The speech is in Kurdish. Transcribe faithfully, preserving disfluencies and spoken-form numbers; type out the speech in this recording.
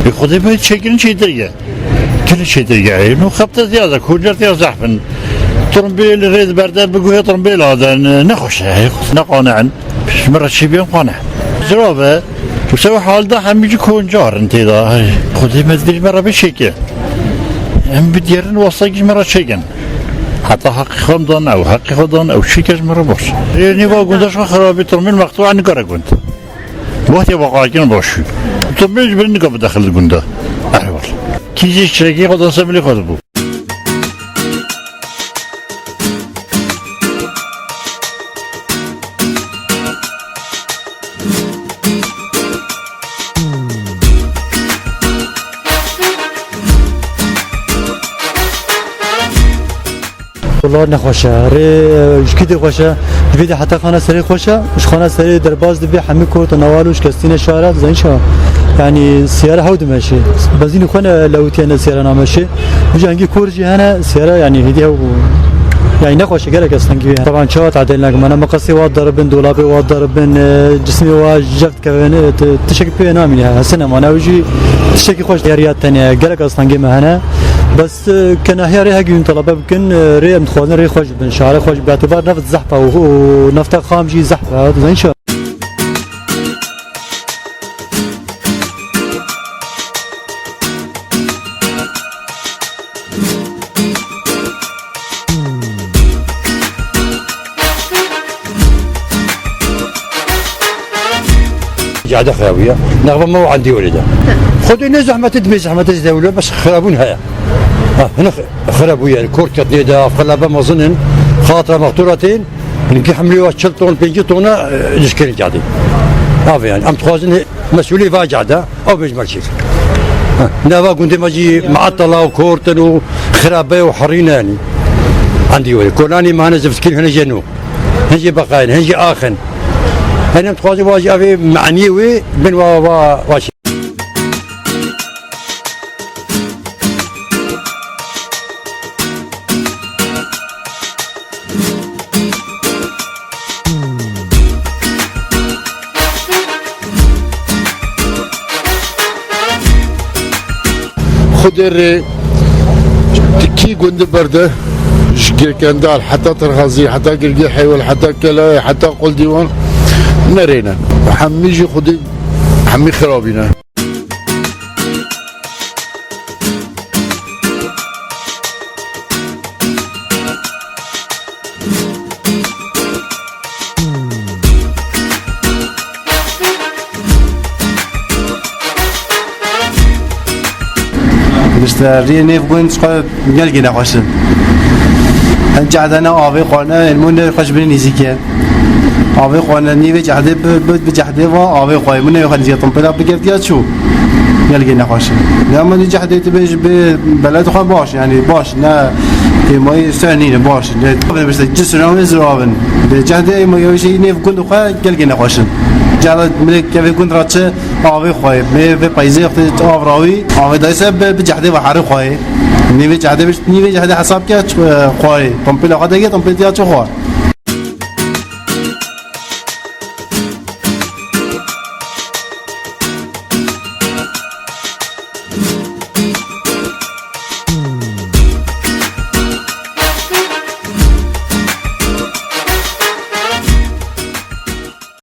Xwedê bi çêkirin çêtir ye. Gelek çêtir ye. Nû xebte ziyade, koncer tiya zehf in. Tirmbêl rê di berde bi guhê tirmbêla de ne, nexweş e. Neqane'in. Ji me re çêbiyan qane. Zirav e. Wisa wê hal de hemî jî koncar in tê de. Xwedê me dibêje me re bê çêke. Em bidigerin wasta jî me re çêkin. Heta heqê xwe em dan ew, heqê xwe dan ew çêke ji me re baş. Ê nêva gunda ji xwe xirabî tirmbêl mextû nikare gund. Wextê veqakin baş. Tirmbêl ji ber nika bidexil gunda. Ehwal. Kî jî çirekî xwe dan ser milê xwe dibû. Wala nexweş e. Rê, e, ji kî dê xweş e? Ji vê de heta xana serê xweş e. Ji xana serê derbas dibe hemî kort û newal û şikestîne şara, zayin şa. Yani siyara hew dimeşe. Benzînê xwe ne lewitiye ne siyara nameşe. Ji hengî kor jî hene siyara yani hêdî hew bû. Yani nexweş e, gelek ez tengî wê. Taban çawa tadêl nakim. Ana meqasê wa daribin, dolabê wa daribin, e, cismê wa jev dikevin, e, ti-, tiştekî pê namîne. Hesine mane ew jî tiştekî xweş yariya tenê. Gelek astengê me hene. Bes, e, ke nahiya rê hegî hûn talebe bikin, e, rê em dixwazin rê xweş bin, şare xweş bi etibar neft zehf e û, û nefta xam jî zehf e. Zayin şa. Cade xirabûye. Nexwe me û endî were de. Xwedê ne zehmetê dibê zehmetê ji dewle bes xirabûn heye. Ha, hine xirabûye. Kort ketnê de, qelebe mezin in. Xatra mextura tên. Hinkî hemlê wa çil ton, pêncî tona, e, dişkêrin cadê. Avê yani. Em dixwazin hê-, mesûlê va cade, ew bêj merçî. Ha, nava gundê me jî meetela û kortin û xirabe û herîne yani. Endî were. Kolanî me hene ziftkîn hene jê nû. Hin jî beqayên, hin jî axin. Hene em dixwazin wa jî avê me'niyê wê bin wa, wa, wa şey. Xwedê rê di kî gundî berde ji Girkendal heta Tirxazî, heta Girgê Heywel, heta Kelayê, heta Quldîwan nerêne. Hemî jî Xwedê hemî xirabîne. Misteri nêv gund xwe gelkî nexweş in. Hin cehde ne avê xwe ne, ilmû ne xweş binê nîzîke. Avê xwe ne, nîvê cehdê bi, bi, bi cehdê va avê xwe. Min newê xwe nîzî timpêla bigirtiya çû. Gelkî nexweş in. Ya min dî cehdê tu bêj bi beled xwe baş, yani baş, ne êmayî ser nîne baş. Ne, işte, ci sura wê zirav in. Dê cehdê êmayî wê şey nêv gund xwe gelkî nexweş in. Cehda milê kevê gund ra çi avê xwe. Mê vê peyzê wextê av rawî, avê dayse bi, bi cehdê ve herî xwe. Nîvê cehdê bi, nîvê cehdê hesab ke, e, xwe. Timpêla xwe dege, timpêl tiya çi xwe.